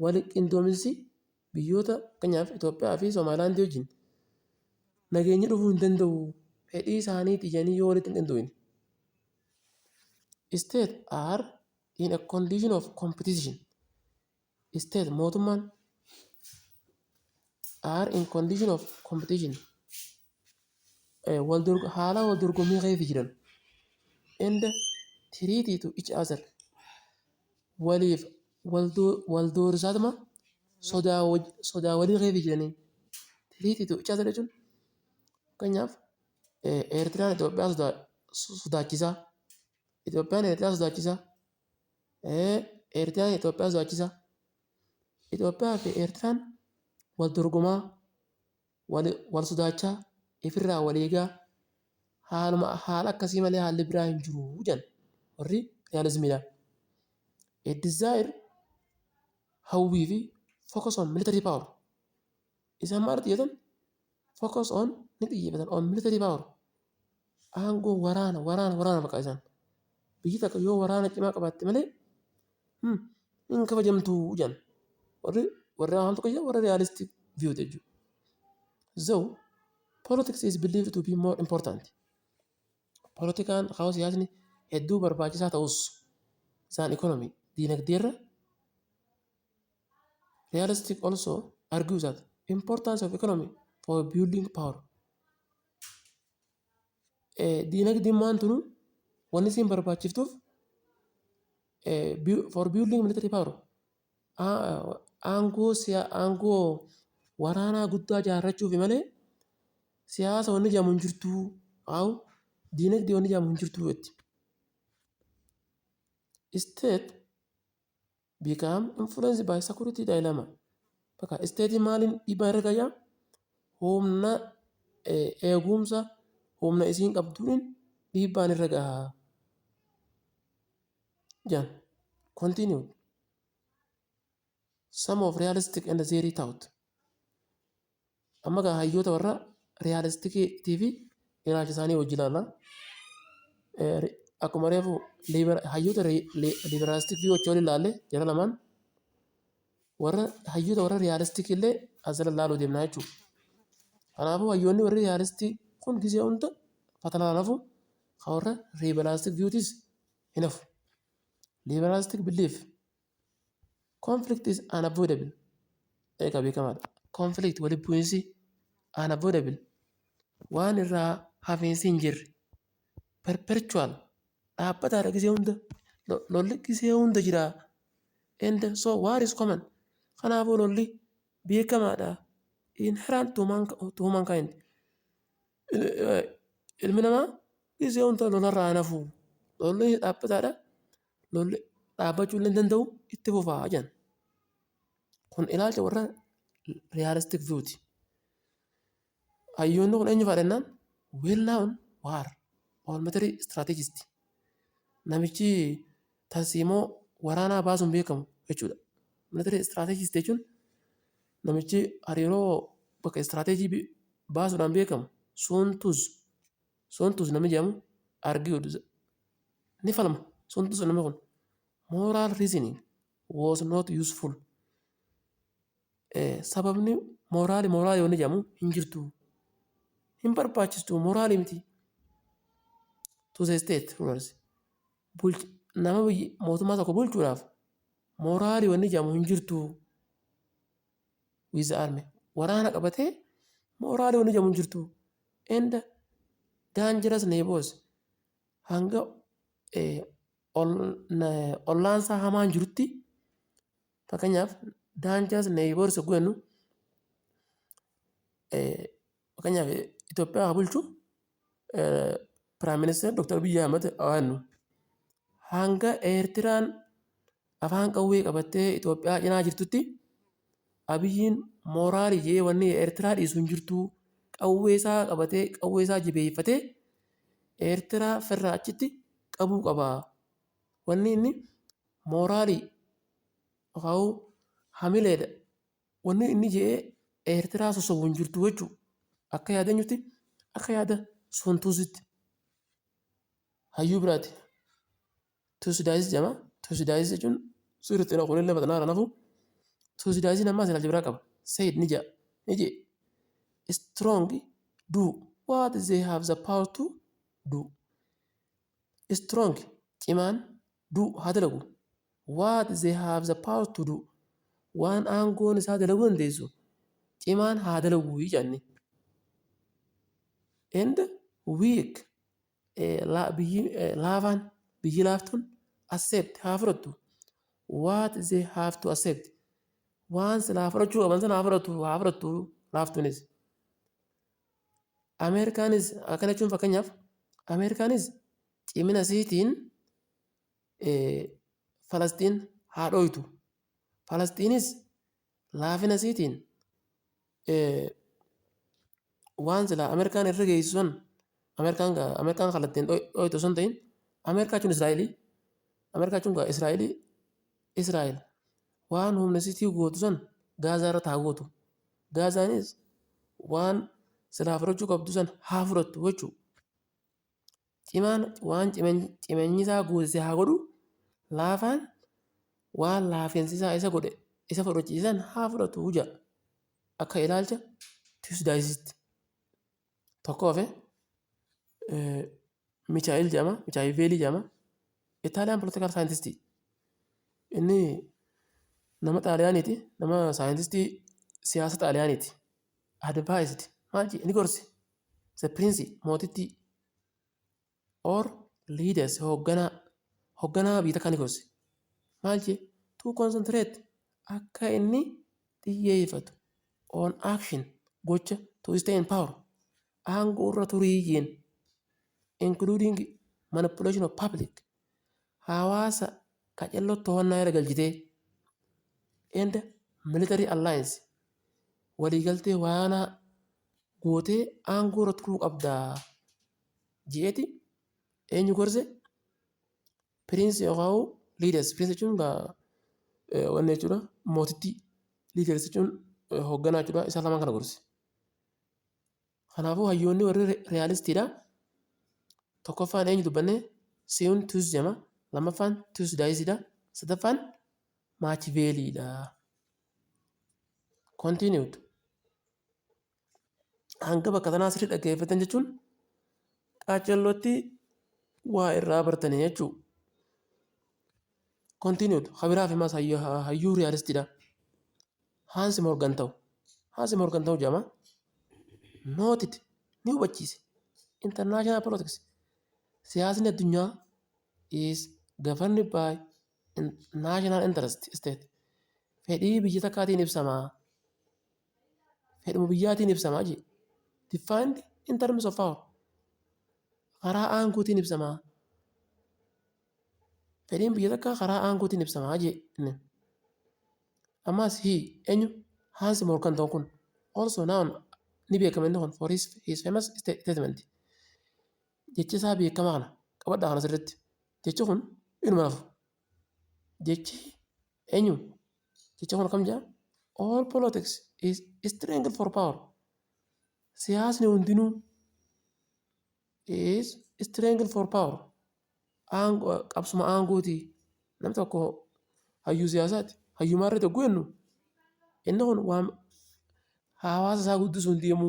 walitti qindoominsi biyyoota, fakkeenyaaf Itoophiyaa fi Somaalilaandii wajjin nageenyi dhufuu hin danda'u fedhii isaaniiti jedhanii yoo walitti hin qindoofne. State are in a condition of competition. State, mootummaan, are in condition of competition. Haala wal dorgommii keessa jiran. And threat to each other. Waliif wal doorsaatuma sodaa walii keessa jiranii. Threat to each other jechuun fakkeenyaaf Eertiraan Itoophiyaa sodaachisaa. Itoophiyaan Eertiraa sodaachisaa. Eertiraan Itoophiyaa sodaachisaa. Itoophiyaa fi Eertiraan wal dorgomaa, wal sodaachaa Ifirraa wal eegaa, haaluma haala akkasii malee haalli biraa hin jiru jedhan warri realismiidha. A desire, hawwii fi focus on military power. Isaan maal xiyyeeffatan? Focus on, ni xiyyeeffatan, on military power. Aangoo waraana, waraana, waraana bakka isaan. Biyyi takka yoo waraana cimaa qabaatte malee hin kabajamtu jedhan. Warri waan tokko jedhan warra realistic view jechuudha. So politics is believed to be more important. Politikaan hawa siyaasni hedduu barbaachisaa ta'us isaan economy, diinagdeerra. Realistic also argues that importance of economy for building power. Diinagdeen maan tunu wanni isiin barbaachiftuuf for building military power, aangoo waraanaa guddaa ijaarrachuufi malee siyaasa wanni jedhamu hin jirtu, haa diinagdee wanni jedhamu hin jirtu jetti. State become influenced by security dilemma. Bakka state maaliin dhiibbaa irra gayaa? Humna eegumsa, humna isiin qabduun dhiibbaan irra gahaa. Jan continue. Some of realistic and theory thought. Amma gaa hayyoota warra realistikiitii fi ilaalcha isaanii wajji ilaalla. Akkuma reefu hayyoota liberalistic wajji wal ilaalle, jara lamaan warra hayyoota warra realistic illee as jala ilaaluu deemna jechuudha. Kanaafuu hayyoonni warri realistic kun gisee hunda fatanaan hafu, kan warra liberalistic viewtis hin hafu. Liberalistic belief conflict is unavoidable. Egaa beekamaadha. Conflict, walitti bu'iinsi, unavoidable, waan irraa hafiinsi hin jirre, perpetual, dhaabbataadha, gisee hunda lolli gisee hunda jira. And so war is common. Kanaafuu lolli beekamaadha. Inherent to humankind. Ilmi namaa gisee hunda lolarraa hin hafu. Lolli dhaabbataadha. Lolli dhaabbachuu illee hin danda'u, itti fufaa jedhan. Kun ilaalcha warra realistic viewti. Hayyoonni kun eenyu fa'a jennaan, well known war or military strategist. Namichi tarsiimoo waraanaa baasuun beekamu jechuudha. Military strategist jechuun namichi hariiroo bakka istirateejii baasuudhaan beekamu Sun Tzu. Sun Tzu namni jedhamu argued, ni falma. Sun Tzu namni kun moral reasoning was not useful. Sababni moraalii wanni jedhamu hin jirtu. Hin barbaachistu, moraalii miti. To the state rulers. Nama mootummaa tokko bulchuudhaaf moraalii wanni jedhamu hin jirtu. With the army. Waraana qabatee moraalii wanni jedhamu hin jirtu. And dangerous neighbors. Hanga ollaansaa hamaan jirutti, fakkeenyaaf dangerous neighbors yogguu jennu, fakkeenyaaf Itoophiyaa haa bulchu Prime Minister Dr. Abiyyi Ahmad haa jennu. Hanga Eertiraan afaan qawwee qabattee Itoophiyaa cinaa jirtutti Abiyyiin moraalii jee wanni Eertiraa dhiisu hin jirtu. Qawwee isaa qabatee, qawwee isaa jabeeffatee Eertiraa firraa achitti qabuu qaba. Wanni inni moraalii yookaan hamileedha. Wanni inni jee Eertiraa sossobu hin jirtu jechuudha. Akka yaada eenyutti? Akka yaada Sun Tzutti. Hayyuu biraati. Thucydides jedhama. Thucydides jechuun sirriitti kunillee maxxanaa kanaafuu Thucydides ammaas ilaalcha biraa qaba. Said, ni jedha. Ni jedhe. Strong do what they have the power to do. Strong, cimaan, do, haa dalagu. What they have the power to do. Waan aangoon isaa dalaguu dandeessu cimaan haa dalagu jedhani. And weak, biyyi laafaan, biyyi laaftuun, accept, haa fudhattu. What they have to accept. Waan silaa fudhachuu qaban sana haa fudhattu laaftuunis. Ameerikaanis akkana jechuun, fakkeenyaaf Ameerikaanis cimina isiitiin Falastiin haa dhoytu. Falastiinis laafina isiitiin Waan silaa Ameerikaan irra geessu sun, Ameerikaan kallattiin dhoytu osoo hin ta'in, Ameerikaa jechuun Israa'elii, Ameerikaa jechuun Israa'elii, Israa'el waan humna isiitii gootu san Gaazaa irratti haa gootu. Gaazaanis waan silaa fudhachuu qabdu san haa fudhattu jechuudha. Cimaan waan cimeenyi isaa guutise haa godhu, laafaan waan laafinsi isaa isa godhe isa fudhachiisan haa fudhatu jedha. Akka ilaalcha Thucydides. Tokko hafe, Michaa'el jedhama. Machiavelli jedhama. Italian political scientist. Inni nama Xaaliyaaniiti. Nama scientistii siyaasa Xaaliyaaniiti. Advised, maal jedhe? Ni gorse. The prince, mootittii, or leaders, hoogganaa biyya takkaa ni gorse. Maal jedhe? To concentrate, akka inni xiyyeeffatu, on action, gocha, to stay in power, aangoo irra turii jeen, including manipulation of public, hawaasa qacello to'annaa irra galchitee, and military alliance, waliigaltee waraanaa gootee aangoo irra turuu qabdaa jeeti. Eenyu gorse? Prince yookaan leaders. Prince jechuun wanni jechuudha, mootittii. Leaders jechuun hoogganaa jechuudha. Isaan lamaan kana gorse. Kanaafuu hayyoonni warri realistiidha. Tokkoffaan eenyu dubbanne? Sun Tzu jedhama. Lammaffaan Thucydidesidha. Sadaffaan Machiavelliidha. Continued. Hanga bakka tanaa sirrii dhaggeeffatan jechuun qaacallootti waa irraa bartanii jechuudha. Continued. Habiraaf himas hayyuu realistiidha. Hans Morgenthau. Hans Morgenthau jedhama. Noted, ni hubachiise. International politics, siyaasni addunyaa, is governed by national interest state. Fedhii biyya takkaatiin ibsama. Fedhuma biyyaatiin ibsama jee. Defined in terms of power. Karaa aangootiin ibsama. Fedhiin biyya takkaa karaa aangootiin ibsama jee. Ammas he, eenyu, Hans Morgenthau kun, also known, ni beekama inni kun, for his famous statement. Jechi isaa beekamaa kana qabadhaa kana sirriitti. Jechi kun inuma hafu. Jechi eenyu? Jechi kun akkam jedha? All politics is struggle for power. Siyaasni hundinuu is struggle for power. Aangoo, qabsuma aangooti. Namni tokko hayyuu siyaasaati. Hayyumaa irratti yogguu jennu, inni kun waan hawaasa isaa guddisuu hin deemu.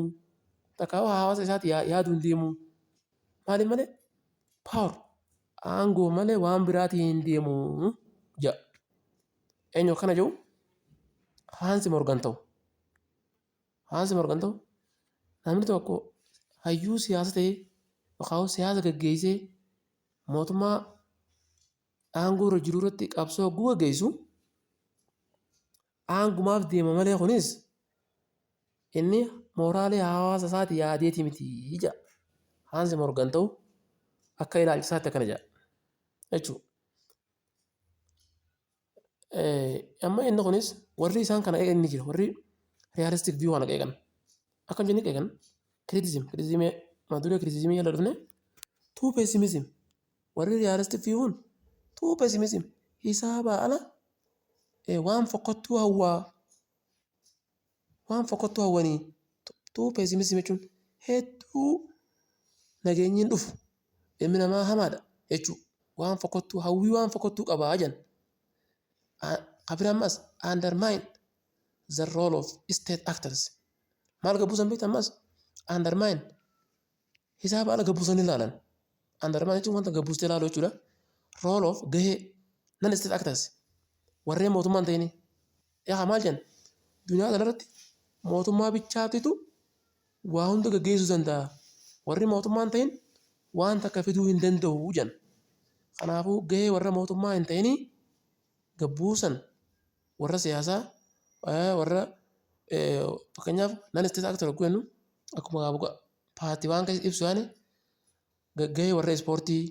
Takka hawaasa isaati yaaduu hin deemu. Maaliif malee? Power, aangoo malee waan biraatiin hin deemu jedha. Eenyu akkana jedhu? Hans Morgenthau. Hans Morgenthau, namni tokko hayyuu siyaasa ta'ee yookaan siyaasa gaggeessee mootummaa aangoo irra jiru irratti qabsoo yogguu gaggeessu aangumaaf deema malee kunis inni mooraalee hawaasa isaati yaadeeti miti jedha. Hans Morgenthau akka ilaalcha isaatti akkana jedha jechuudha. Amma inni kunis warri isaan kana eegan ni jira, warri realistic view kana eegan. Akkam jennee eegan? Criticism, criticism, mata duree criticism jala dhufne. Too pessimism, warri realistic view kun too pessimism, hisaabaa ala waan fokkottuu hawwaa, waan fokkottuu hawwanii. Too pessimism jechuun hedduu nageenyi hin dhufu, ilmi namaa hamaadha jechuudha. Waan fokkottuu hawwii, waan fokkottuu qabaa jedhan. Kan biraa ammas undermine the role of state actors. Maal gabbuusan beektaa ammas? Undermine, hisaaba ala gabbuusanii ilaalan. Undermine jechuun wanta gabbuustee ilaaluu jechuudha. Role of, gahee, non state actors, warreen mootummaa hin ta'inii. Yaa maal jenna? Duniyaa kanarratti mootummaa bichaatitu waa hunda gaggeessuu danda'a. Warri mootummaa hin ta'in waan takka fiduu hin danda'u jenna. Kanaafuu gahee warra mootummaa hin ta'inii gabbuusan, warra siyaasaa, warra fakkeenyaaf non state actor yogguu jennu, akkuma paartii waan ibsu yaani, gahee warra ispoortii,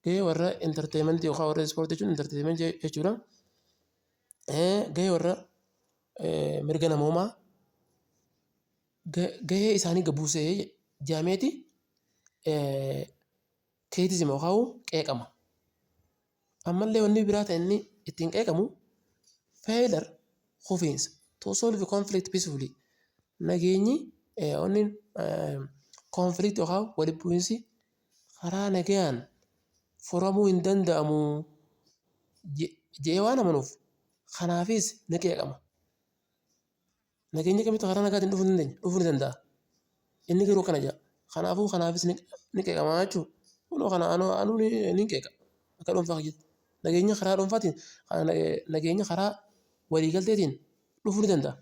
gahee warra entertainmentii, yookaan warra ispoortii jechuun entertainmentii jechuudha. Gahee warra mirga namoomaa, Gahee isaanii gad buusee jedhameeti criticism yookaan qeeqama. Ammallee wanni biraa ta'e inni ittiin qeeqamu failure, kufiinsa, to solve conflict peacefully, nageenyi wanni conflict yookaan walitti bu'iinsi karaa nagayaan furamuu hin danda'amu jedhee waan amanuuf kanaafis ni qeeqama. Nageenyi akkamitti karaa nagaatiin dhufuu hin dandeenye? Dhufuu ni danda'a. Inni garuu akkana jedha. Kanaafuu kanaafis ni qeeqama jechuudha. Kunoo kana anuu ni qeeqa akka dhuunfaa kiyyaatti. Nageenya karaa dhuunfaatiin, nageenya karaa waliigalteetiin dhufuu ni danda'a.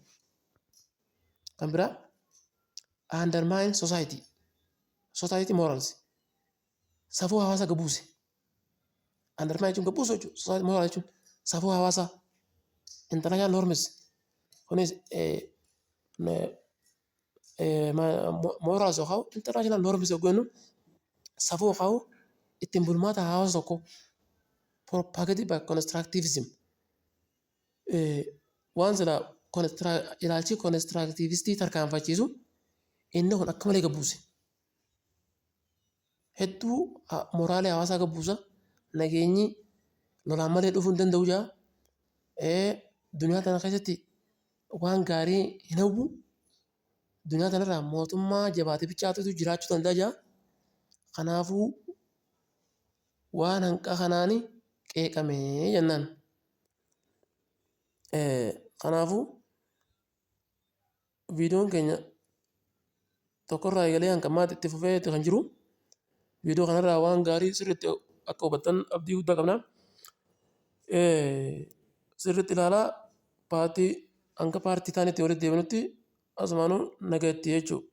Kan biraa, undermine society morals, safuu hawaasaa gad buuse. Undermine jechuun gad buusuu jechuudha. Society moral jechuun safuu hawaasaa, international norms, kunis morals yookaan international norms yogguu jennu safuu yookaan ittiin bulmaata hawaasa tokkoo, propagated by constructivism, waan silaa ilaalchi constructivistii tarkaanfachiisu inni kun akka malee gad buuse. Hedduu moraalii hawaasaa gad buusa. Nageenyi lolaan malee dhufuu hin danda'u jedha. Duniyaa tana keessatti waan gaarii hin hawwu. Duniyaa tanarraa mootummaa jabaate bichaatu jiraachuu danda'a jedha. Kanaafuu waan hanqa kanaani qeeqamee jennaan. Kanaafuu viidiyoon keenya tokkorraa eegalee hanga ammaatti itti fufee kan jiru, viidiyoo kanarraa waan gaarii sirriitti akka hubattan abdii guddaa qabna. Sirriitti ilaalaa, partii hanga partii taanitti walitti deebinutti asumaanuu nagatti jechuudha.